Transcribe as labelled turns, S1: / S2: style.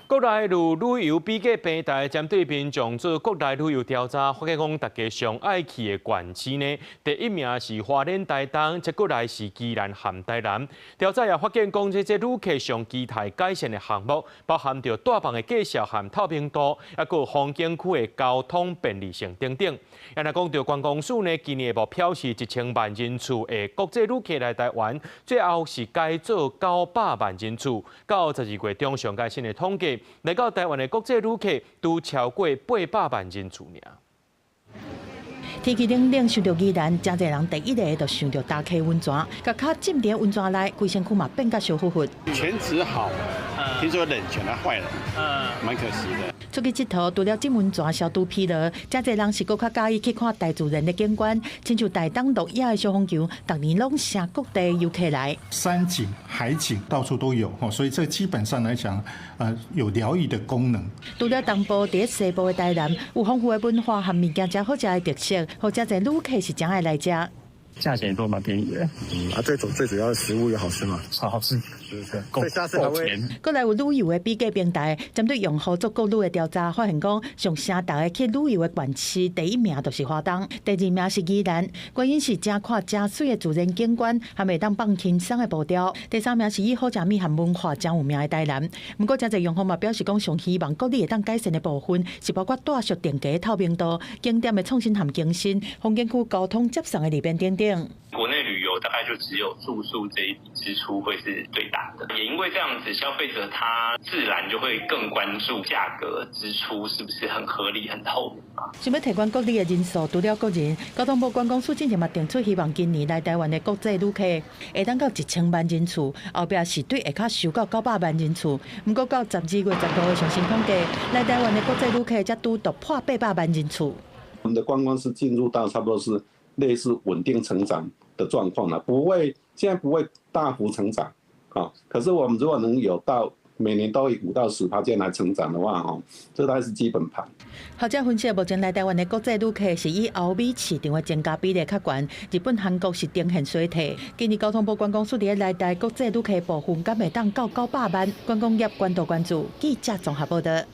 S1: 國內旅遊比價平台針對民眾做國內旅遊調查，發現講大家上愛去的縣市呢，第一名是花蓮、台東，接過來是宜蘭和台南。調查也發現講，這這旅客上期待改善的項目，包含著帶房的價數和透明度，抑閣風景區的交通便利性等等。若講著觀光署呢，今年的目標是1000萬人次的國際旅客來台灣，最後是改做900萬人次。到12月中上最新的統計，來到台灣的國際旅客都超過800萬人次爾。
S2: 天氣冷冷，想著宜蘭，誠濟人第一个就想著礁溪溫泉，共跤浸佇溫泉內，規身軀嘛變甲燒乎乎。
S3: 泉質好，聽說冷泉它壞了，蠻可惜的。
S2: 出去𨑨迌，除了浸溫泉消除疲勞，誠濟人是閣較佮意去看大自然的景觀，親像台東鹿野的小風球，逐年攏吸各地遊客來。
S4: 山景、海景到處都有，所以這基本上來講，有療癒的功能。
S2: 除了東部，佇西部的台南，有豐富的文化和物件，誠好食的特色，予誠濟旅客是誠愛來遮。
S5: 價錢都蠻便宜的。
S6: 嗯啊，最主要的食物也好吃嘛。
S5: 好好吃，夠夠甜。
S2: 閣來有旅遊的比價平台，針對用戶做國旅的調查，發現講上城大家去旅遊的縣市，第一名就是花東，第二名是宜蘭，原因是誠闊誠媠的自然景觀，還會當放輕鬆的步調。第三名是以好食物和文化誠有名的台南。毋過誠濟用戶嘛表示講，上希望國旅會當改善的部分，是包括住宿定價透明度、景點的創新和更新、風景區交通接送的利便等等。
S7: 國內旅遊大概就只有住宿這一筆支出會是最大的，也因為這樣子，消費者他自然就會更關注價格支出是不是很合理、很透明嘛。
S2: 想欲提懸國旅的人數，除了國人，交通部觀光署進前嘛定出希望今年來台灣的國際旅客會當到1000萬人次，後壁是對會較修到900萬人次。毋過到12月15號上新統計，來台灣的國際旅客才拄突破800萬人次。
S8: 我們的觀光是進入到差不多是類似穩定成長的狀況了，不會現在不會大幅成長，啊，可是我們如果能有到每年都以5到10%這樣來成長的話，吼，這大概是基本盤。
S2: 學者分析，目前來台灣的國際旅客是以歐美市場的增加比例較懸，日本、韓國是呈現衰退。今年交通部觀光署佇來台國際旅客部分，敢會當到900萬？觀光業關注關注，記者綜合報道。